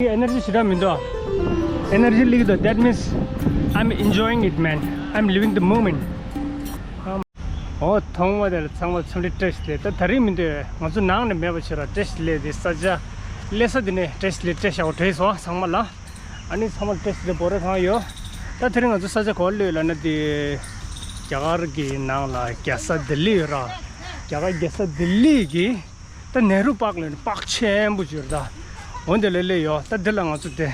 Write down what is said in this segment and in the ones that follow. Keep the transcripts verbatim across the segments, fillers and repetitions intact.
ཨེ་ནར་ཇི་ཞེ་དྲག་མི་འདུག་ཨེ་ནར་ཇི་སླེབས་ཀྱི་འདུག That means I'm enjoying it, man. I'm living the moment. ཨོ། མཐོང་བ་དེ་ལ་ཚང་མ་འཚམས་འདྲི་བཀྲ་ཤིས་བདེ་ལེགས། ད་དེ་རིང་མི་འདུག་ང་ཚོ་ནང་ནས་མེད་པ་བྱས་ར། བཀྲ་ཤིས་བདེ་ལེགས། དེ་ས་ཆ་སླེབས་ས་དེ་ནས་བཀྲ་ཤིས་བདེ་ལེགས་བཀྲ་ཤིས་བདེ་ལེགས་བྲིས་སོང་ཚང་མ་ལ། ཨ་ནི་ཚང་མ་ལ་བཀྲ་ཤིས་བདེ་ལེགས། བོད་ར་གང་ཡོད། ད་དེ་རིང་ང་ཚོ་ས་ཆ་ག་པར་སླེབས་ཡོད་ལབ་ན། དེ་རྒྱ་གར་གྱི་ནང་ལ་རྒྱལ་ས་ལྡི་ལི་ཡོད་ར། རྒྱ་གར་རྒྱལ་ས་ལྡི་ལི་གི་ད་ནེ་རུ་པཱརྐ་ལབ་ནས་པཱརྐ་ཆེན་པོ་ཅིག་ཡོད་རེད་ད། འོ་དེ་ལ་སླེབས་ཡོད། ད་འདི་ལ་ང་ཚོ་དེ་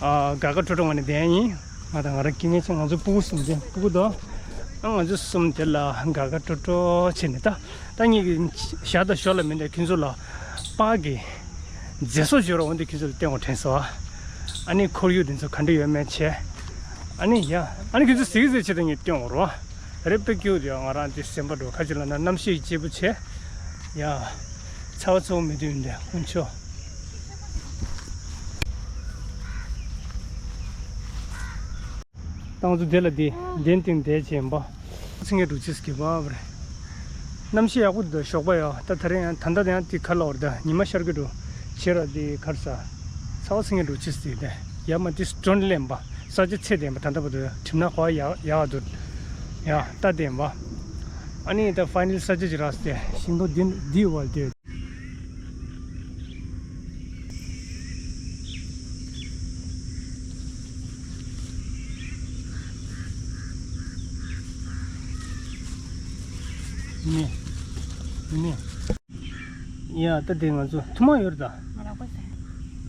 ཨ་དགའ་དགའ་སྤྲོ་སྤྲོ་ངང་ནས་བསྡད་ཡིན། ང་དང་ང་རང་སྐྱེ་ངེས་ཆེ། ང་ཚོ་སྤུ་གུ་གསུམ་དེ། སྤུ་གུ་དང་ཨ་ང་ཚོ་གསུམ་དེ་ལ་དགའ་དགའ་སྤྲོ་སྤྲོ་བྱས་ནས། ད་ད་ངེད་ཀྱི་ཞར་དང་ཞོར་ལ་མི་འདུག་ཁྱེད་ཚོ་ལ་པཱརྐ་གི་མཛེས་བཟོ་ཞུ་ར། འོ་འདི་ཁྱེད་ཚོ་ལ་སྟོན་དགོས་དྲན་སོང་། ཨ་ནི་ཁོར་ཡུག་འདི་ཚོ་ག་འདྲ་ཡོད་མེད་བྱས། ཨ་ནི་ཡ། ཨ་ནི་ཁྱེད་ཚོ་གཟིགས་གཟིགས་བྱས་ད་ངས་སྟོན་དགོས་རེད་པ། རེད་པས། སྐྱིད་པོ་འདུག་ང་རང་འདི་སེམས་པ་འགྲོ་ཁ་ཅིག་ལ་ན་གནམ་གཤིས་སྐྱིད་པོ་བྱས། ཡ། ཚ་བ་ཚ་བོ་མི་འདུག་འདི་དཀོན་མཆོག་ད་ང་ཚོ་དེ་ལ་དེ་གདན་སྟེང་བསྡད་བྱས་ཡིན་པ། ཚིག་ངན་འགྲོ་ཅིས་གི་བབ་རེད། གནམ་གཤིས་ཡག་པོ་འདུག་ཞོགས་པ་ཡ། ད་དེ་རིང་ཡང་ད་ལྟ་ཡང་དེ་ག་ལ་བར་ད་ཉི་མ་ཤར་གི་འགྲོ་བྱས་ར། དེ་གར་ས་ཚ་བ་ཚིག་ངན་འགྲོ་ཅིས་དེ་དེ་ཡ་མ་དེ་སྒྲོན་ལེན་པ། ས་ཆ་ཚད་ལྡན་པ། ད་ལྟ་བར་དུ་གྲིབ་ནག་ཁོ་ཡག་ཡག་འདུག་ཡ་ད་ལྡན་པ། ཨ་ནི་ད་ཕའི་ནལ་ས་ཆ་ཅིག་རག་སྟེ་ཤིང་སྡོང་འདི་འདི་བར་དེ། ནི། ནི། ཡ་ད་དེ་ང་ཚོ་ཐུ་མ་ཡོད་རེད་ད། ང་རག་པ་ཟེར།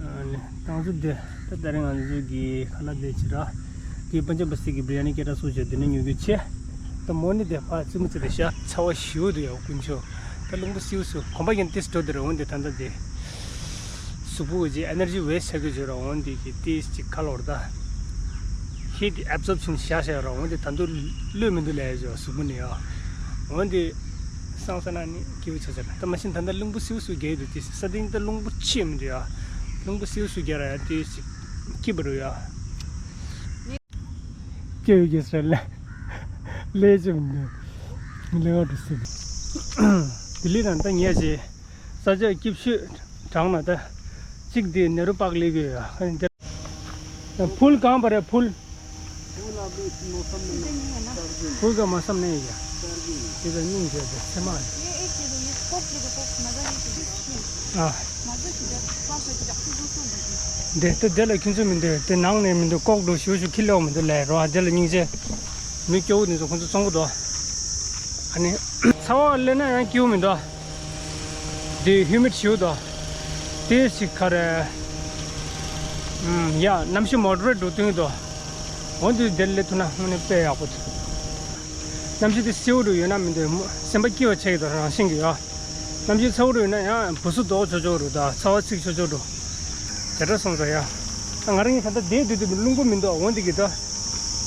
ཨ་ནི་ད་ང་ཚོ་དེ་ད་ད་རེས་ང་ཚོ་གི་ཁ་ལག་དེ་ཅི་ར། གི་པན་ཇབ་བསྟི་གི་བི་རི་ཡ་ནི་སྐད་གྲགས་སུ་བྱས། དེ་ནས་ཉོ་རྒྱུ་བྱས། ད་མོ་ནི་དེ་ཕར་རྩེད་མོ་རྩེ་རེད་ཤག་ཚ་བ་ཞེ་པོ་འདུག་ཡ། དཀོན་མཆོག་ད་རླུང་བུ་སིའུ་སིའུ་གོམ་པ་ཡིན་ཏིས་འགྲོ་དེ་རེད། འོན་ཏེ་ད་ལྟ་དེ་གཟུགས་པོ་གི་ཨེ་ནར་ཇི་ཝེསི་ཆགས་ཀྱི་བྱོས་ར། འོན་ཏེ་གི་ཏིས་ཅིག་ཁ་ལོར་ད་ཧིཊ་ཨེབ་ཛོརབ་ཤིན་བྱས་བྱས་ར། འོན་ཏེ་ད་དུང་གློད་མི་འདུག་ལབ་ཡ་བྱོས་གཟུགས་པོ་ནི་ཡ། འོན་ཏེ་སང་ས་ན་ནི་སྐྱིད་པོ་ཆགས་ཆགས་ར། ད་མ་གཞི་ད་ལྟ་རླུང་བུ་སིའུ་སིའུ་རྒྱག་གི་འདུག་ཏིས་ས་སྟེང་ད་རླུང་བུ་ཆེ་མི་འདུག་ཡ། རླུང་བུ་སིའུ་སིའུ་རྒྱག་ར་ཡ། ཏིས་ཅིག་སྐྱིད་པོ་རེད་ཡ། སྐྱེ་བོ་གི་སྲོལ་ལ་ལས་ཅི་མི་འདུག་ལས་འོ་འགྲོ་སྲིད། ལྡི་ལི་ནང་ད་ཉལ་ཅེས་ས་ཆ་སྐྱིད་ཤོས་དྲངས་ན་ད་གཅིག་དེ་ནེ་རུ་པཱརྐ་སླེབས་ཡོད་ཡ། ཕུལ་གང་པ་རེད་ཕུལ། ཕུལ་ག་མ་བསམ་ནས་ཡ། དེ་ད་སྙིང་རྗེ་དེ་ཚེ་མ་རེད། ཨ། འདི་ལྟ་དེ་ལ་ཁྱིམ་ཚུལ་མི་འདུག་དེ་ནང་ནས་མི་འདུག་ལྐོག་འགྲོ་ཞུ་ཞུ་ཁྱི་ལོག་མི་འདུག་ལས་རོ། དེ་ལ་སྙིང་རྗེ། མི་སྐྱོ་བོ་འདི་ཚོ་ཁོང་ཚོ་བཙོང་གི་འདུག་ཨ་ནི། ཚ་བ་སླེབས་ན་ཡང་སྐྱིད་པོ་མི་འདུག་དེ་ཧིའུ་མིད་ཞེ་པོ་འདུག་དེ་ཞིག་ག་རེ། ཡ་གནམ་གཤིས་མོ་ཌི་རེཊ་འགྲོ་སྟོན་གྱི་འདུག་འོན་ཏེ་དེར་སླེབས་ཐུབ་ན་དངོས་གནས་དཔེ་ཡག་པོ་འདུག་གནམ་གཤིས་དེ་སེའུ་རུ་ཡོད་ན་མི་འདུག་སེམས་པ་སྐྱིད་པ་ཆགས་ཀྱི་འདུག་རང་བཞིན་གྱིས་ཡ། གནམ་གཤིས་ཚ་བོ་རུ་ཡོད་ན་ཡང་བུ་སུ་ལྡོག་ཆོག་ཆོག་རུ་དང་ཚ་བ་ཚིག་ཆོག་ཆོག་རུ། དེ་འདྲ་སོང་ཙང་ཡ། ད་ང་རང་གཉིས་ད་ལྟ་བསྡད་དུས་དུས་རླུང་བུ་མི་འདུག་འོན་ཏེ་གི་ད།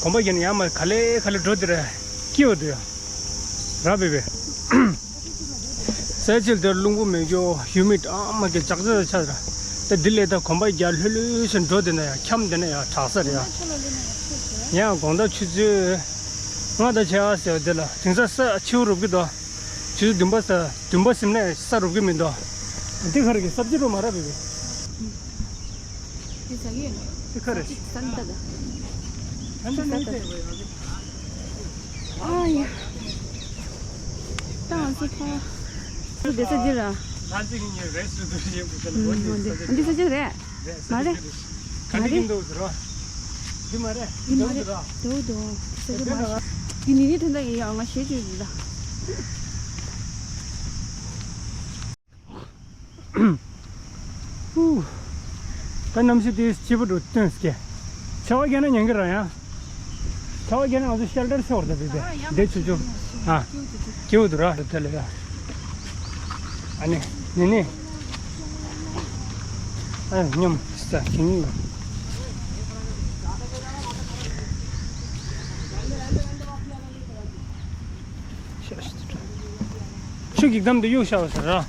གོམ་པ་བརྒྱབ་ན་ཡང་མར་ག་ལེ་ག་ལེ་འགྲོ་དེ་ར། སྐྱིད་པོ་འདུག་ཡ། ར་བེ་བེ། ས་ཆེལ་དེར་རླུང་བུ་མེད་རྒྱུ་ཧིའུ་མིད་ཨ་མ་གི་ལྕགས་ལྕགས་ཆགས་ར། ད་འདི་ལས་ད་གོམ་པ་བརྒྱབ་ལྷོད་ལྷོད་བྱས་འགྲོ་དེ་ན་ཡ་འཁྱམས་དེ་ན་ཡ་དྲག་ས་རེད་ཡ། ཡང་དགོང་དག་ཆུ་ཚོད་ལྔ་དང་ཕྱེད་ཀ་ཟེར་བ་དེ་ལ་དེང་སང་ས་ཕྱི་པོ་རུབ་ཀྱི་འདུག་ཆུ་ཚོད་བདུན་པ་ཟེར་བདུན་པ་ཟིན་ནས་ས་རུབ་ཀྱི་མི་འདུག་འདི་ག་རེ་གི་སབ་ཇི་རུ་མ་ར་བེ་བེ། འདི་ཟ་གི་ཡོད་ནོ། འདི་ག་རེ། ས་ཅིག་ས་འདི་ད་ད། ཨ་འདི་ནི་ས་ད། ཨ་ཡ། ད་ང་ཚོ་ཕ། འདི་ས་ཅིག་ར། ང་ཚོ་གི་ཉེ་རེ་སུ་དུ་ཡིན་པ་ལ་འོ་འདི་འདི་ས་ཅིག་རེད། མ་རེད། ག་འདི་ཡིན་འདུག་ཟེར་བ། འདི་མ་རེད། འདི་མ་རེད། འདུག་འདུག་འདི་ས་ཆ་མ་རེད། འདི་ནི་ནི་དོན་དག་ཡིན་ཡང་ང་ཞེ་ཅིག་ཡོད་ད། ཧུ། ད་གནམ་གཤིས་དེ་སྐྱིད་པོ་འདུག་སྟོན་སྐྱེ། ཆར་པ་བརྒྱབ་ན་ཉན་གི་ར་ཡང་། ཆར་པ་བརྒྱབ་ན་ང་ཚོ་ཤེལ་ཊར་ཟེར་བ་རེད་ད་བི་བི་འདི་ཆུ་ཆུ། ཨ། སྐྱིད་པོ་འདུག་ར་དེ་ལ་ཡ། ཨ་ནི་ནི་ནི། ཨ་སྙོམས་ས་ཁྱིམ་ཡིན། ཤ་ཤ་ཤ། ཆུ་གི་གཏམ་དེ་གཡུག་ཤ་བ་ཟེར་ར།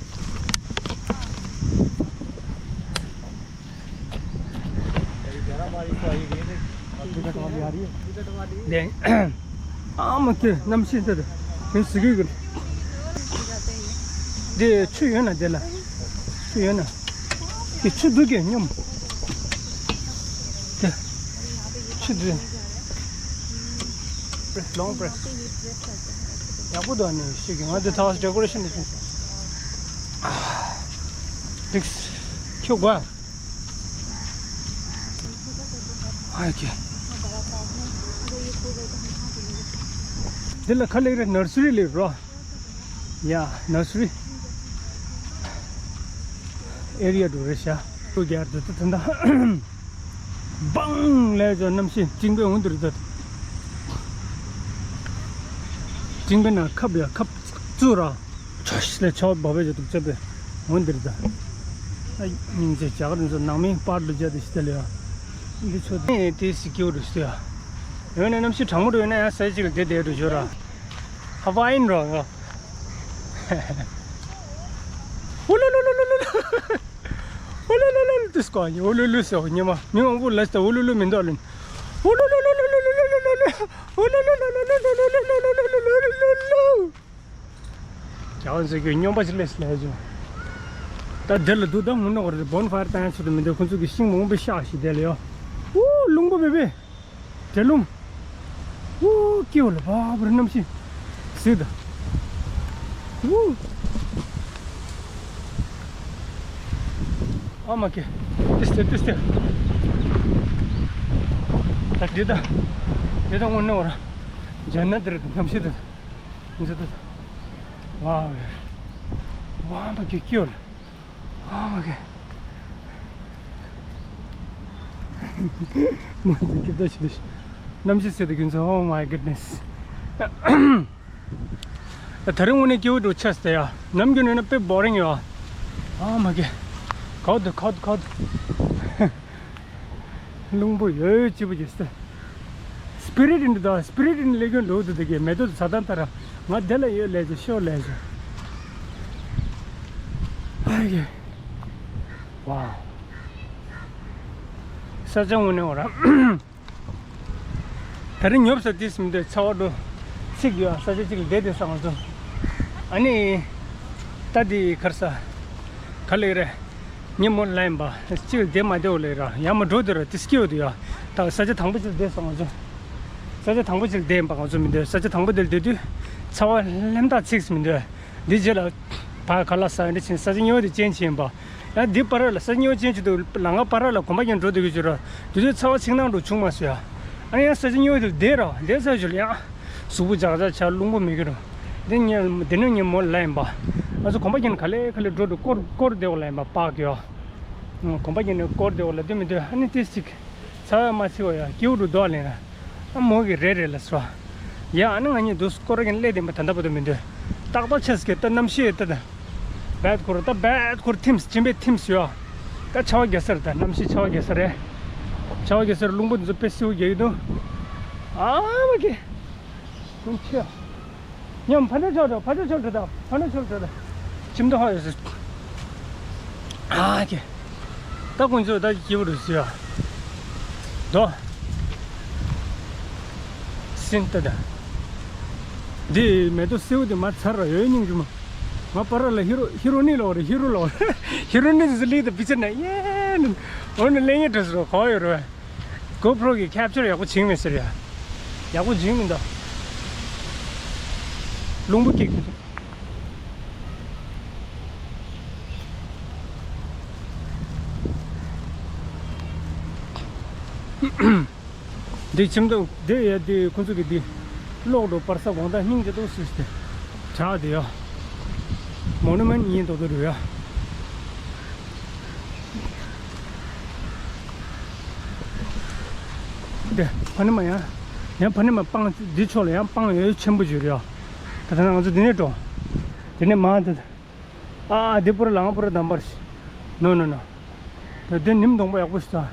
ལན། ཨ་མ་ཀི་གནམ་གཤིས་འདི་རེད། དེ་ཟི་གུ་གི། འདི་ཆུ་ཡོད་ན་དེ་ལ། ཆུ་ཡོད་ན། དེ་ཆུ་འདུག་གི་སྙོམས། དེ། ཆི་དེ། Long press. ཡག་པོ་འདུག་ཨ་ནི་ཤིག་གི་ང་འདི་ཐག་decoration་ནི་ཅིག་འགྲིགས། ཁྱོད་དགོས། ཨ་ཀེ། འདི་ལ་ཁ་ལེགས་རེད། nursery་ལེགས་རོ། ཡ། nursery area་འགྲོ་རེད་ཤག་ཏུ་རྒྱར་དུ་ཏུ་ཐུན་ད། བང་ལས་ཇོ་གནམ་གཤིས་སྤྲིན་པའི་འོང་དུ་རེད་ད། སྤྲིན་པའི་ནང་ཁབ་ཡ་ཁབ་བཙུགས་ར། ཆོ་ཤི་ལས་ཆོ་བ་བའི་ཇོ་དུ་ཚོད་པའི་འོང་དུ་རེད་ད། ཨ་སྙིང་རྗེ་ཇག་རིན་སོ་ནང་མི་པར་ལུ་ཇ་དུ་ཤི་ད་ལེ་ཡ། འདི་ཆོ་དེ་དེ་སི་ཀྱོ་རུ་ཤི་ཡ། ཡོད་ན་གནམ་གཤིས་གྲང་མོ་རུ་ཡོད་ན་ཡ་ས་ཡ་གཅིག་ལ་དེ་དེ་རུ་ཤོར་ར། ཧ་བ་ཨིན་རོ་ཡ། ཨུ་ལུ་ལུ་ལུ་ལུ་ལུ། ཨུ་ལུ་ལུ་ལུ་ལུ་ཏིས་ཀོ་ཨུ་ལུ་ལུ་སོ་ཉི་མ་མི་མང་པོ་ལ་སྟ་ཨུ་ལུ་ལུ་མི་འདོག་ལིན། ཨུ་ལུ་ལུ་ལུ་ལུ་ལུ། རྒྱ་བ་ཟེར་གྱི་སྨྱོན་པ་ཞིག་ལས་ལས་བྱུང་། ད་དེ་ལ་འདུག་ད་ངུ་ནོ་ག་རེ་bonfire་བཏང་ཡ་ཆེད་དུ་མི་འདོད་ཁོ་ཚོ་གི་ཤིང་མང་པོ་བཤགས་ཤིག་དེ་ལ་ཡོ། ཨུ་རླུང་པོ་བེ་བེ། དྲེད་རླུང་། ཨོ་སྐྱིད་པོ་ལ་བབ་རི་གནམ་གཤིས་ཟིག་ད། ཨོ། ཨ་མ་ཀེ། ཏིས་ཏེ་ཏིས་ཏེ། ད་འདི་ད། འདི་ད་དངོས་གནས་བར། ཇན་ན་དེ་རེད་གནམ་གཤིས་དེ། འདི་ད། ཝ་ཝེ། ཝ་མ་ཀེ་སྐྱིད་པོ་ལ། ཨོ་མ་ཀེ། མ་ཀེ་སྐྱིད་པོ་ཞིག་རེད། གནམ་གཤིས་ཟེར་དུས་ཁྱོད་ཚོ། Oh my goodness། ད་རིང་དངོས་གནས་སྐྱིད་པོ་འདུག་ཆགས་ཏེ་ཡ། ནམ་རྒྱུན་ཡིན་ན་དཔེ་boring་ཡོད། ཨ་མ་ཀེ། ཁོག་ཏུ་ཁོག་ཏུ་ཁོག་ཏུ། རླུང་པོ་ཡོད་སྐྱིད་པོ་ཡོད་སྟེ། Spirit་ཡིན་འདུག་ད། Spirit་ཡིན་ལས་ཀྱི་འགྲོ་འདུག་དེ་གི་མེ་ཏོག་ས་དང་ལྟར། ང་དེ་ལ་ཡོད་ལས་ཀྱི་ཤོག་ལས་ཀྱི། ཨ་ཡེ། ཝའོ། ས་ཆ་དངོས་གནས་འོ་ར། ད་རིང་ཉོབ་ས་དེ་སིམ་དེ་ཚ་བ་འགྲོ་ཚིག་ཡོད། ས་ཆ་གཅིག་ལ་བསྡད་དེ་སང་ཚོ། ཨ་ནི། ད་དེ་གར་ས། ག་ལེ་རེད། ཉིན་མོ་ལ་ཡིན་པ། གཅིག་ལ་བསྡད་མ་བསྡད་འོ་ལེ་ར་ཡང་མ་འགྲོ་དེ་ར་དེ་སྐྱིད་འོ་དེ་ཡ། ད་ས་ཆ་དང་པོ་གཅིག་ལ་བསྡད་སང་ཚོ། ས་ཆ་དང་པོ་གཅིག་ལ་བསྡད་ཡིན་པ་ང་ཚོ་མི་འདོད། ས་ཆ་དང་པོ་དེ་ལ་བསྡད་དུས། ཚ་བ་ལྷམ་ཐག་ཚིག་སིམ་འདོད། འདི་རྗེས་ལ་ཕར་ག་ལ་ས་འདི་ཕྱིན་ས་ཆ་སྨྱོ་བ་དེ་ཅན་ཕྱིན་པ། ཡང་འདི་བར་ལ་ས་ཆ་སྨྱོ་བ་ཅན་ཕྱིན་དུས་ལ་ང་བར་ལ་གོམ་པ་རྒྱག་འགྲོ་འདོད་ཀྱི་བྱུང་ར། དེ་དུས་ཚ་བ་ཚིག་ནང་འགྲོ་བྱུང་མ་སོང་ཡ། ཨ་ནི་ཡང་ས་ཆ་སྨྱོ་བ་དེ་བསྡད་ར་བསྡད་ས་ཞུ་ལ་ཡང་། གཟུགས་པོ་འཇག་འཇག་ཆགས་རླུང་པོ་མི་འགྱུར། འདི་ཉིན་འདི་ནས་ཉིན་མོ་ལ་ཡིན་པ། ང་ཚོ་གོམ་པ་རྒྱག་ག་ལེ་ག་ལེ་འགྲོ་འདུག་སྐོར་སྐོར་བདེ་བ་ལ་ཡིན་པ་པག་གི་ཡོ། གོམ་པ་རྒྱག་ནས་སྐོར་བདེ་བ་ལ་འདི་མི་འདོད་ཨ་ནི་ཏིས་ཅིག་ཚ་བ་མ་ཚིག་བ་ཡ་སྐྱིད་པོ་འདུག་ལེན་ར། ཨ་མོ་གི་རེད་རེད་ལ་སོ། ཡ་ཨ་ནི་ང་གཉིས་འདུག་སྐོར་ར་གིན་སླེབས་བསྡད་པ་ད་ལྟ་བར་དུ་མི་འདོད། ཏག་ཏག་ཆས་ཀྱི་ད་གནམ་གཤིས་ད་ད། བད་ཁོར་ད་བད་ཁོར་ཐིམས་སྦྱིན་པའི་ཐིམས་ཡོ། ད་ཆར་པ་རྒྱག་ས་རེད། ད་གནམ་གཤིས་ཆར་པ་རྒྱག་ས་རེད། ཆར་པ་རྒྱག་ས་རེད། རླུང་པོ་འདི་ཚོ་དཔེ་སིའུ་རྒྱག་གི་འདུག་ཨ་མ་ཀེ། ཁྱོད་ཆེ། ཉམས་ཕ་འདྲ་ཆོག་འགྲོ། ཕ་འདྲ་ཆོག་འགྲོ་ད། ཕ་འདྲ་ཆོག་འགྲོ་ད། ཁྱིམ་དུ་ཧ་ཡོད་ཟེར། ཨ་ཀེ། ད་ཁོང་ཚོ་ད་སྐྱིད་པོ་རུ་ཟེར་ཡ། དོ། སིན་ཏ་ད། འདི་མེ་ཏོག་སེའུ་དེ་མ་ཚར་ར་ཡོད་སྙིང་རྗེ་མོ། ང་པ་ར་ལ་ཧི་རོ་ཧི་རོ་ནི་ལོག་རེད། ཧི་རོ་ལོག་རེད། ཧི་རོ་ནི་ཟི་ལི་ད་པི་ཆ་ན་ཡེ་ནི། འོ་ནི་ལེ་ཉེ་འདྲ་སོ་གོ་ཡོད་རེད། GoPro་གི་capture་ཡག་པོ་བྱིང་མེད་ཟེར་ཡ། ཡག་པོ་བྱིང་མི་འདུག་རླུང་བུ་སྐྱེག་འདི་ཁྱིམ་ཐོག་འདི་ཡ་འདི་ཁོ་ཚོ་གི་འདི་གློག་འགྲོ་པར་ས་དགོང་དག་སྙིང་རྗེ་ཏོག་སུས་ཏེ་གྲགས་དེ་ཡ། མོ་ནུ་མེན་ཡིན་མདོག་མདོག་རེད་ཡ། དེ་ཕ་ནི་མ་ཡང་། ཡང་ཕ་ནི་མ་སྤང་འདི་ཕྱོགས་ལ་ཡང་སྤང་ཡོད་ཆེན་པོ་བརྗོད་རེད་ཡ། ད་ཐ་ན་ང་ཚོ་འདི་ནས་འགྲོ། དེ་ནས་མ་འདི། ཨ་ཨ་འདི་པུར་ལང་པུར་དམ་པར་ཤི། ནོ་ནོ་ནོ། ད་དེ་ཉིམ་གདོང་པ་ཡག་པོ་ཞིག་ད།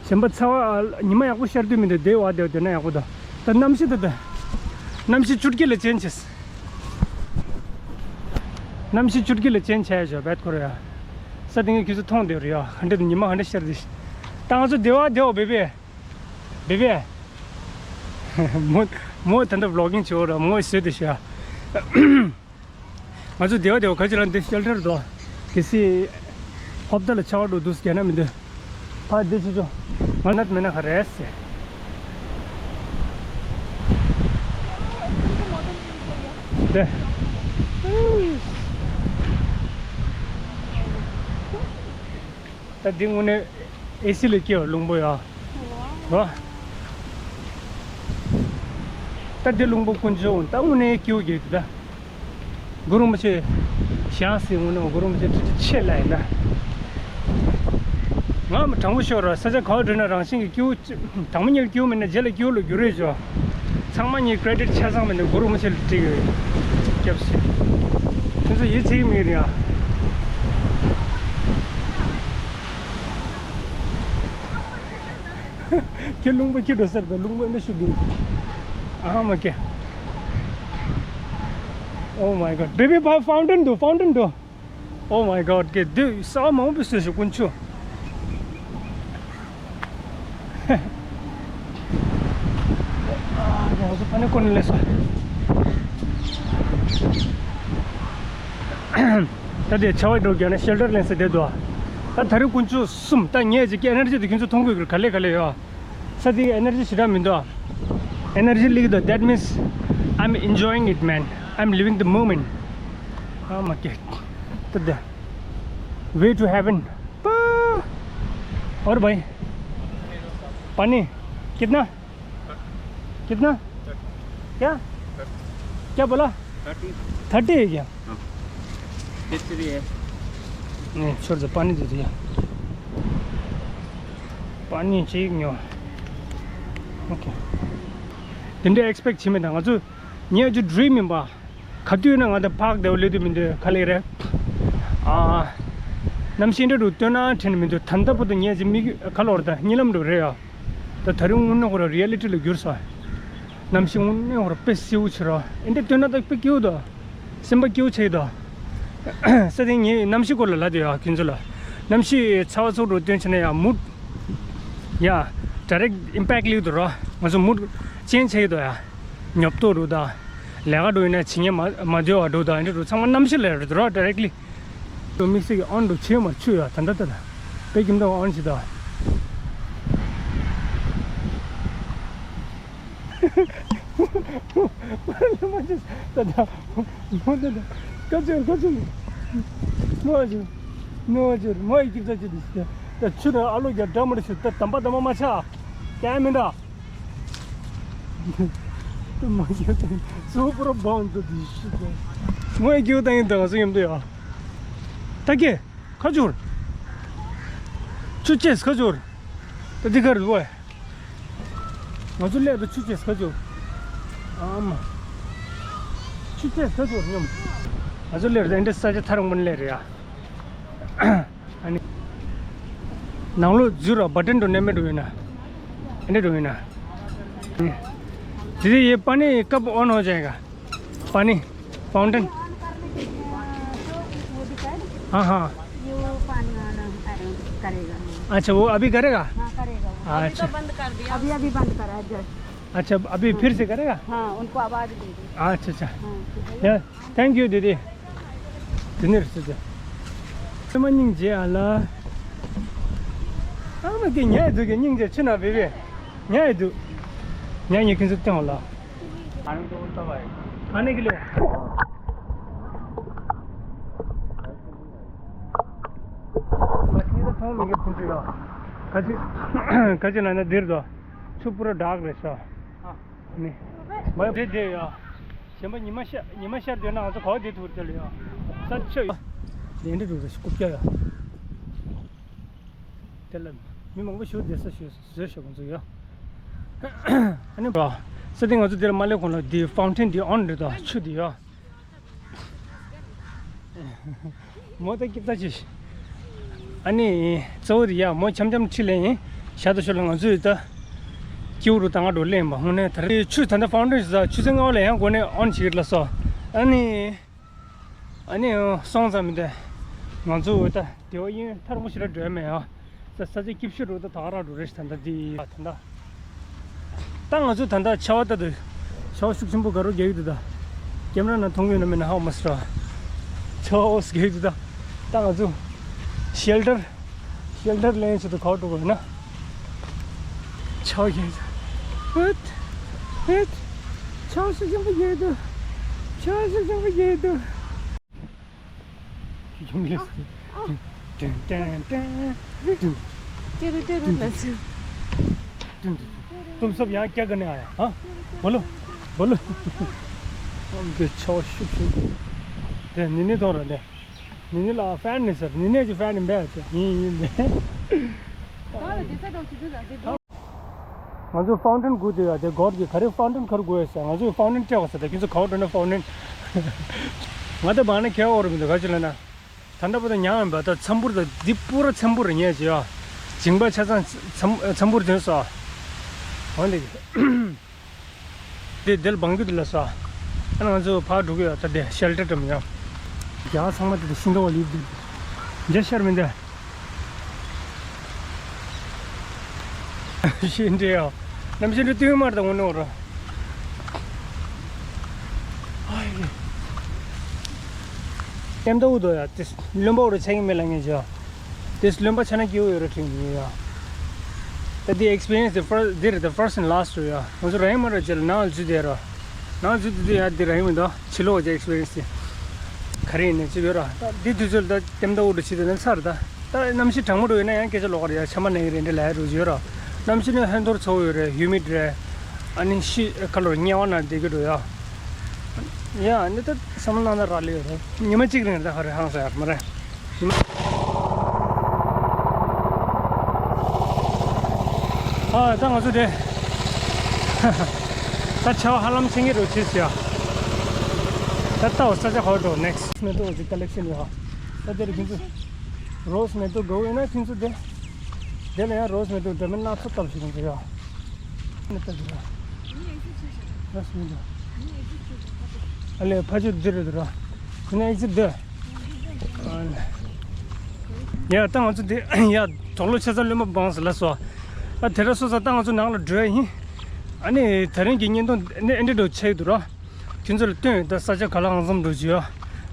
གཞན་པ་ཚ་བ་ཉི་མ་ཡག་པོ་ཤར་དུས་མི་འདུག་དེ་བ་དེ་དེ་ན་ཡག་པོ་ད། ད་གནམ་གཤིས་ད་ད། གནམ་གཤིས་བཅུད་ཀྱི་ལ་ཅན་ཆེས། གནམ་གཤིས་བཅུད་ཀྱི་ལ་ཅན་ཆེ་ཞོ་བད་ཁོ་ར་ཡ། ས་དེ་ངས་ཁྱོད་ཚོ་མཐོང་བསྡད་རེད་ཡ། ཧ་འདྲེ་དང་ཉི་མ་ཧ་འདྲེ་ཤར་དུས། ད་ང་ཚོ་དེ་བ་དེ་བ་བེ་བེ། བེ་བེ། མོ་མོ་ད་ལྟ་vlogging་བྱེད་འོ་ར་མོ་བཟོས་དེ་ཤོ་ཡ། ང་ཚོ་སྡེ་བ་སྡེ་བ་ག་ཅི་རང་འདི་ཤེལ་ཊར་དོ། གལ་སྲིད་ཧོབ་ཏ་ལ་ཆར་པ་འགྲོ་འདུག་ཟེར་ན་མི་འདོད། ཕ་འདི་ཆུ་ཆུ། ང་ནད་མེད་ན་ག་རེད་ཟེར། དེ། ད་འདི་དངོས་གནས་ཨེ་སི་ལས་སྐྱིད་པ་རླུང་བུ་ཡ། རོ། ད་འདི་རླུང་བུ་དཀོན་མཆོག་ད་དངོས་གནས་སྐྱིད་པོ་སྐྱིད་འདུག་ད། གུ་རུ་མི་ཆེ། ཞང་སྲིད་ངུ་ནོ་གུ་རུ་མི་ཆེ་ཁྲི་ཁྲི་ཆེ་ལ་ཡིན་ན། ང་མི་དྲང་པོ་ཤོར་ར་ས་ཆ་ག་བ་འགྲོ་ན་རང་བཞིན་གྱི་སྐྱིད་པོ་དང་པོ་ཉིད་སྐྱིད་པོ་མིན་ན་རྗེས་ལ་སྐྱིད་པོ་ལ་འགྱུར་རེད་ཅོ། ཚང་མ་ཉིད་ཀྲེ་ཌིཊ་ཆ་ཚང་མིན་ན་གུ་རུ་མི་ཆེ་ལ་སྤྲད་ཀྱི་ཡོད། སྐྱབས་སུ། ཁྱོད་ཚོ་ཡིད་ཆེས་ཀྱི་མི་རེད་ཨ། ཁྱེད་རླུང་བུ་ཁྱེད་འགྲོ་སར་དང་རླུང་བུ་འདི་ཤུགས་ཀྱིས། ཨ་མ་ཀེ། Oh my God. Baby, fountain འདུག fountain འདུག Oh my God. ཀེ་འདི་ས་མང་པོ་བཟོས་ཤིག་དཀོན་མཆོག་ཨ་ང་ཚོ་ཕ་ནས་ཀོ་ནས་སླེབས་སོང་། ད་དེ་ཆར་པ་འགྲོ་རྒྱུ་ན་ཤེལ་ཊར་ལེན་ས་བསྡད་འདུག་ད་དེ་རིང་དཀོན་མཆོག་གསུམ་ད་ངས་ཅིག་ཨེ་ནར་ཇི་དེ་ཁྱོད་ཚོ་མཐོང་གི་ཡོད་ག་ལེ་ག་ལེ་ཡོད། ས་དེ་ཨེ་ནར་ཇི་ཞེ་དྲག་མི་འདུག་ཨེ་ནར་ཇི་སླེབས་ཀྱི་འདུག That means I'm enjoying it, man. I'm living the moment. Oh my God. ད་དེ། Way to heaven. पा- और भाई, पानी कितना? कितना? क्या? क्या बोला? Thirty. Thirty है क्या? हाँ। कितनी है? नहीं, छोड़ दो, पानी दे दिया। पानी चाहिए क्यों? OK. དེ་འདྲའི་ཨེགས་པེག་བྱེད་མི་དང་ང་ཚོ་ངས་ཅིག་ཌི་རིམ་ཡིན་པ། ག་དུས་ན་ང་ད་ཕག་དེ་བ་ལས་དུས་མི་འདུག་ག་ལེ་རེད། ཨ། གནམ་གཤིས་འདྲ་རུ་སྟོན་ན་དྲན་མི་འདུག་ད་ལྟ་བར་དུ་ངས་ཅིག་མིག་ག་ལོར་ད་གཉིད་ལམ་འགྲོ་རེད་ཡ། ད་དེ་རིང་དངོས་གནས་ཁོ་ར་རི་ཡ་ལི་ཊི་ལ་གྱུར་སོང་། གནམ་གཤིས་དངོས་གནས་ཁོ་ར་དཔེ་བསིལ་པོ་ཆེ་ར། ཨེ་འདྲ་སྟོན་ན་ད་དཔེ་སྐྱིད་པོ་འདུག་སེམས་པ་སྐྱིད་པོ་ཆགས་ཀྱི་འདུག་ས་དེ་ངས་གནམ་གཤིས་སྐོར་ལ་ལབ་དེ་ཡ་ཁྱོད་ཚོ་ལ། གནམ་གཤིས་ཚ་བ་ཚུགས་རུ་སྟོན་བྱས་ན་ཡ་མུ། ཡ། ཌའི་རེག་ཊི་ཨིམ་པེག་ཊི་སླེབས་འདུག་ར། ང་ཚོ་མུ་ཅེན་ཇི་ཆགས་ཀྱི་འདུག་ཡ། ཉོབ་ཏོ་རུ་ད། ལས་ཀ་འགྲོ་ཡིན་ན་བྱེད་ཉན་མ་མ་འདོད་པ་འགྲོ་ད་འདི་འགྲོ་ཚང་མ་གནམ་གཤིས་ལས་རུ་ད་ར་ཌའི་རེག་ཊི་ལི། དོ་དམིགས་བསལ་གྱི་ཨོན་འགྲོ་བྱེད་མ་ཆུ་ཡ་ད་ད་ད་ད། པེ་ཀིམ་ད་ཨོན་བྱེད་ད། ད་ད་མོ་ད་ད་ཀ་ཅོ་ཀ་ཅོ་མོ་ཅོ་མོ་ཅོ་མོ་ཡི་ཀིབ་ད་ཅི་དི་ད་ཆུ་ད་ཨ་ལོ་རྒྱ་འདྲ་མ་རེད་ཆུ་ད་དམ་པ་དམ་པ་མ་ཆགས་ཀྱང་མི་འདྲ། དེ་མ་ཡོད་དེ་སོ་པོ་ར་བང་དུ་དེ་ཤི་དེ། ངོས་རྒྱུ་དང་ཡིན་དང་སུ་ཡིན་དུ་ཡ། ད་ཀྱེ་ཁ་ཅུར། ཆུ་ཅེས་ཁ་ཅུར། ད་འདི་གར་བོ། ང་ཚོ་སླེབས་དུ་ཆུ་ཅེས་ཁ་ཅུར། ཨ་མ། ཆུ་ཅེས་ཁ་ཅུར་སྙོམས། ང་ཚོ་སླེབས་དུ་འདི་ས་ཆ་ཐ་རུང་མོན་སླེབས་རེད་ཡ། ཨ་ནི། ནང་ལོགས་འཛུལ་རོགས་བ་ཏན་འགྲོ་ནས་མེད་འགྲོ་ཡོད་ན། ཨ་ནི་འགྲོ་ཡོད་ན། དེ་དེ་ཡེ་པ་ནི་ཀབ་ཨོན་ཧོ་ཇའེ་ག་པ་ནི་ཕའུན་ཊེན हाँ हाँ ये वो पानी आना अरेंज करेगा अच्छा वो अभी करेगा हाँ करेगा वो अभी अच्छा तो बंद कर दिया अभी अभी बंद करा है जस्ट अच्छा अभी फिर से करेगा हाँ उनको आवाज दे दी अच्छा अच्छा हाँ तो भैया या थैंक यू दीदी དེ་ནས་རེད་ཟེར་ཏེ། ཚེ་མ་སྙིང་རྗེ་ཨ་ལ། ཨ་མ་ཀེ་ཉལ་འདུག་གི་སྙིང་རྗེ་ཆུ་ན་བེ་བེ། ཉལ་འདུག་ཉལ་ཉལ་ཁྱེད་ཚོ་སྟོན་ལ། ཨ་ནི་གི་ལེ། ཁ་ཅིག་ད་མཐོང་མི་འགྱུར་ཁུངས་ཅིག་ལ། ཁ་ཅིག་ཁ་ཅིག་ལ་ན་འདིར་དོ། ཆུ་པུ་ར་འདྲག་རེད་ཤག་ནི། མ་དེ་དེ་ཡ། གཞན་པ་ཉི་མ་ཤར་ཉི་མ་ཤར་དུས་ན་ང་ཚོ་ག་བ་དེ་ཐུར་དེ་ལ་ཡ། ས་ཆ་ཡ། དེ་འདྲ་འགྲོ་རེ་རྐུབ་བཀྱག་ཡ། དེ་ལ་མི་མང་པོ་ཞུ་བསྡད་ས་ཞུ་བཟོས་ཤག་ཁོང་ཚོ་ཡ། ཨ་ནི་བ། ས་དེ་ང་ཚོ་དེ་ལ་མ་སླེབས་གོང་ལ་དེ་ཕའུན་ཊེན་དེ་ཨོན་རེད་དོ་ཆུ་དེ་ཡ། མོ་ད་སྐྱིད་ད་ཅི། ཨ་ནི། གཙོ་བོ་དེ་ཡ་མོ་འཆམ་འཆམ་ཁྲིད་ལེ་ཡིན། ཞག་ད་ཞོར་ལ་ང་ཚོས་ད། སྐྱིད་རུ་ད་ང་འགྲོ་ལེན་པ་ཧོང་ནས་ད་རེས་ཆུ་ད་ལྟ་ཕའུན་ཌེ་ཤན་ཟ་ཆུ་ཚན་ལྔ་པ་ལ་ཡང་འགོ་ནས་ཨོན་བྱེད་ཀྱི་ལ་སོ། ཨ་ནི། ཨ་ནི་སོང་ཙང་མི་འདུག་ང་ཚོ་འོ་ད་དེ་བ་ཡིན་ཐར་མོ་ཞེ་དྲག་འགྲོ་ཡ་མེད་ཡ། ས་ས་ཆ་སྐྱིད་ཤོས་རུ་ད་ད་ག་ར་འགྲོ་རེ་ཞིག་ད་ད་དེ་ད་ད། ད་ང་ཚོ་ད་ལྟ་ཆར་པ་ལྟ་དུས་ཆར་པ་ཤུགས་ཆེན་པོ་ག་རུ་རྒྱག་གི་འདུག་ད། ཀེམ་ར་ནང་མཐོང་གི་ཡོད་ན་མེད་ན་ཧ་གོ་མ་སོང་། ཆར་པ་ཨོ་སི་རྒྱག་གི་འདུག་ད། ད་ང་ཚོ་ཤེལ་ཊར་ཤེལ་ཊར་ལེན་ཆེད་དུ་ག་པར་འགྲོ་དགོས་ཡོད་ན། ཆོག་ཡིན། ཧུད། ཧུད། ཆོག་ཤུགས་ཆེན་པོ་ཡོད་དོ། ཆོག་ཤུགས་ཆེན་པོ་ཡོད་དོ། ཡོང་ལེ། ཏན་ཏན་ཏན། ཏན། ཏེ་རུ་ཏེ་རུ་ལ་སུ། ཏན་ཏན། ཏུམ་སོབ་ཡང་སྐྱག་གི་ནས་ཨ་ཡ། ཧ། བོ་ལོ། བོ་ལོ། ཨོམ་གི་ཆོག་ཤུགས་ཤུགས། དེ་ནི་ནི་ཐོང་ར་དེ། ནི་ནི་ལ་ཧྥན་ནི་ཟེར། ནི་ནི་གི་ཧྥན་ནི་འབད་དེ་ཡིན་ཡིན་དེ། ད་ལ་དེ་ས་འགྲོ་གི་འདུག་ལ་དེ་འགྲོ། ང་ཚོ་ཕའུན་ཊན་སྒུག་དུས་ཡ་དེ་སྒོར་གྱི་ག་རེ་ཕའུན་ཊན་ཁར་སྒུག་ཡོད་ཟེར། ང་ཚོས་ཕའུན་ཊན་སྤྲད་དགོས་ཟེར། ད་ཁྱོད་ཚོ་ག་བར་འགྲོ་ན་ཕའུན་ཊན། ང་ད་བར་ན་ཁྱེད་འོར་མི་འདུག་ག་ཅི་ལ་ན། ད་ལྟ་བར་དུ་ཉང་ཡོད་པ་ད་ཚམ་བུར་ད་འདི་པུ་ར་ཚམ་བུར་རེད་ཉེ་ཅི་ཡ། ཇིང་པ་ཆ་ཚང་ཚམ་ཚམ་བུར་དོན་སོ། འོན་ཏེ། འདི་དེ་ལ་བང་རྒྱུད་ལ་སོ། ཨ་ན་ང་ཚོ་ཕར་འགྲོ་གི་ཡོད་ད་དེ་ཤེལ་ཊར་འགྲམ་ཡ། རྒྱ་ཚང་མ་དེ་དེ་ཤིང་སྡོང་བ་ལིབ་དེ། རྒྱ་ཤར་མི་འདུག་ཤིན་ཏུ་ཡང་། གནམ་གཤིས་འདི་ཏིང་མར་དང་འོ་ནོ་ར། ཨ་ཡེ། ལྟེམ་ད་འུ་དོ་ཡ་ཏིས་རློན་པ་འུ་ར་ཆགས་ཀྱི་མེད་ལ་ངེས་བྱ། ཏིས་རློན་པ་ཆགས་ན་སྐྱིད་པོ་ཡོད་ར་དྲན་གྱི་ཡོད་ཡ། ད་འདི་experience the first འདི་རེད། The first and last རེད་ཡ། ང་ཚོ་ར་ཡིན་མ་ར་ཅེ་ལ་ནང་ལ་འཛུལ་བསྡད་ར། ནང་འཛུལ་བསྡད་དུས་ཡ་འདི་ར་ཡིན་མི་འདུག་ཕྱི་ལོགས་ཀྱི་experience དེ་ག་རེ་ཡིན་ནས་ཅི་ཡོད་ར། ད་འདི་དུས་ཚོད་ལ་ད་ལྟེམ་ད་འུ་ར་ཕྱི་དེ་ནས་ཚར་ད། ད་གནམ་གཤིས་གྲང་མོ་འགྲོ་ཡིན་ན་ཡང་སྐད་ཆ་ལོགས་ཀ་རེད་ཡ། ཆམ་པ་ནང་གི་རེད་འདྲ་ལ་ཡ་རུ་ཡོད་ར། གནམ་གཤིས་ནི་ཧན་ཐོར་ཚ་བོ་ཡོད་རེད། ཧིའུ་མིཌ་རེད། ཨ་ནི་ཤི་ཁ་ལོར་དམྱལ་བ་ནང་བསྡད་ཀྱི་འགྲོ་ཡ། ཡ་ནི་ད་བསམ་བློ་བཏང་ན་རག་ལས་ཡོད་རེད། ཉི་མ་གཅིག་རིང་རེད་ད་ག་རེ་ཧང་སང་ཡ་མ་རེད། ཨ་ད་ང་ཚོ་དེ་ད་ཆར་པ་ཧ་ལམ་ཆད་ཀྱི་རེད་ཅེས་ཟེར་ཡ། ད་ལྟ་བ་ས་ཆ་ག་བར་འགྲོ། ནེག་སི་མེ་ཏོག་ཅིག་ཀ་ལེག་ཤན་ཡོད་ཧ། ད་དེ་རུ་ཁྱེད་ཚོ་རོ་སི་མེ་ཏོག་དགོས་ཡོད་ན་ཁྱེད་ཚོ་དེ། དེ་ལ་ཡང་རོ་སི་མེ་ཏོག་འདྲ་མིན་སྣ་ཚོགས་བཏབ་ཤིག་ཡོང་གི་ཡོད། ནི་ལྟ་གི་ར། རོ་སི་མེ་ཏོག་ཨ་ལས་ཕ་ཆུ་འདི་རེད་འདུག་ར། ཁྱོད་ནི་ཨེག་ཛིཊ་འདི། ཡ་ད་ང་ཚོ་འདི་ཡ་དོག་ལོ་ཆེ་ས་བློན་པོ་འབངས་ལ་སོ། ཨ་དེ་ར་སོ་ས་ད་ང་ཚོ་ནང་ལ་འགྲོ་ཡ་ཡིན། ཨ་ནི་དེ་རིང་གི་བརྙན་ཐུང་ནི་ཨེ་འདྲ་འགྲོ་ཆེ་གི་འདུག་ར། ཁྱོད་ཚོ་ལ་སྟོན་ད་ས་ཆ་ག་ལ་ཨང་ཙམ་འགྲོ་རྒྱུ་ཡ།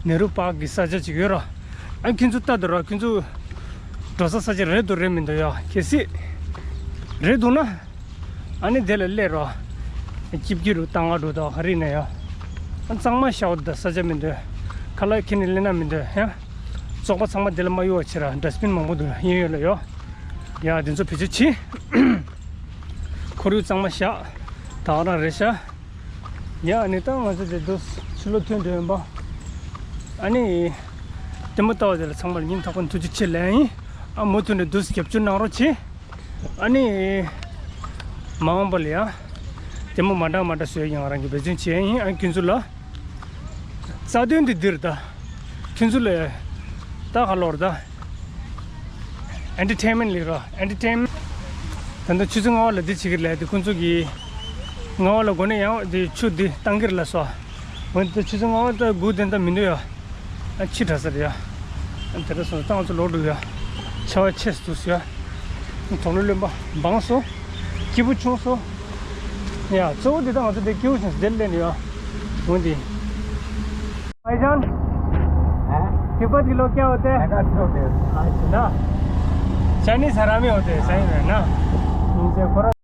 ནེ་རུ་པཱརྐ་གི་ས་ཆ་ཅིག་ཡོད་ར། ཨ་ཁྱོད་ཚོ་ལྟ་འདུག་ར། ཁྱོད་ཚོ་འགྲོ་ས་ས་ཆ་རེད་འདུག་རེད་མི་འདུག་ཡ། གལ་སྲིད་རེད་འདུག་ན། ཨ་ནི་དེ་ལ་སླེབས་ར། སྐྱིབས་ཀྱི་རུ་ཏང་ང་འགྲོ་དང་ཧ་རི་ན་ཡ། ཨ་གཙང་མ་ཤའོ་ད་ས་ཆ་མི་འདུག་ཁ་ལག་ཁྱེར་ནས་སླེབས་ན་མི་འདུག་ཡ། བཙོག་པ་ཚང་མ་དེ་ལ་མ་གཡུག་པ་བྱེད་ར། ཌ་སི་བིན་མང་པོ་འདུག་ཡིན་ཡོད་ལ་ཡོ། ཡ་དེ་ཚོ་བེད་སྤྱོད་བྱེད། ཁོར་ཡུག་གཙང་མ་བཞག་ད་ག་རང་རེད་ཤག་ཡ་ནི་ད་ང་ཚོ་དེ་དུས་ཕྱི་ལོགས་ཐོན་འགྲོ་ཡིན་པ། ཨ་ནི། ལྟད་མོ་ལྟ་བ་དེ་ལ་ཚང་མ་ལ་སྙིང་ཐག་པ་ནས་ཐུགས་རྗེ་ཆེ་ལན་ཡིན། ཨ་མུ་མཐུད་ནས་དུས་རྒྱབ་སྐྱོར་གནང་རོགས་གྱིས། ཨ་ནི། མ་འོངས་པ་ལ་ཡང་། ལྟད་མོ་མ་འདྲ་མ་འདྲ་བཟོས་ཡང་རང་གི་འབད་བརྩོན་བྱས་ཡིན། ཨ་ཁྱོད་ཚོ་ལ། རྩ་དོན་འདི་འདིར་ད། ཁྱོད་ཚོ་ལ། ད་ག་ལོར་ད། ཨེན་ཊར་ཊེན་མེན་ཊི་ལིག་ར། ཨེན་ཊར་ཊེན་མེན་ཊི། ད་ལྟ་ཆུ་ཚོད་ལྔ་པ་ལ་འདི་བྱེད་ཀྱི་རེད་ལབ་དེ་ཁོང་ཚོ་གིས། ལྔ་པ་ལ་འགོ་ནས་ཡང་འདི་ཆུ་འདི་བཏང་གི་རེད་ལབ་སོང་། འོན་ཏེ་ཆུ་ཚོད་ལྔ་པ་ལྟར་སྒུག་བསྡད་ད་མི་འདུག་ཡ། ཨ་ཕྱི་དྲགས་ས་རེད་ཡ། ཨ་དེ་འདྲ་སོང་ཙང་ང་ཚོ་ལོག་འགྲོ་ཡ། ཆར་པ་ཆེ་སུ་འདུག་ཟེར་ཡ། དོག་ལོ་རློན་པ་འབངས་སོ། སྐྱིད་པོ་བྱུང་སོ། ཡ་གཙོ་བོ་འདི་ད་ང་ཚོ་འདི་སྐྱིད་པོ་བྱུང་སོ་དེ་ལས་ནི་ཡ། འོན་ཏེ། भाईजान, हैं? तिब्बत के लोग क्या होते हैं? ऐसा क्यों होते हैं? अच्छा ना, चाइनीज हरामी होते हैं सही में ना। इनसे फर्क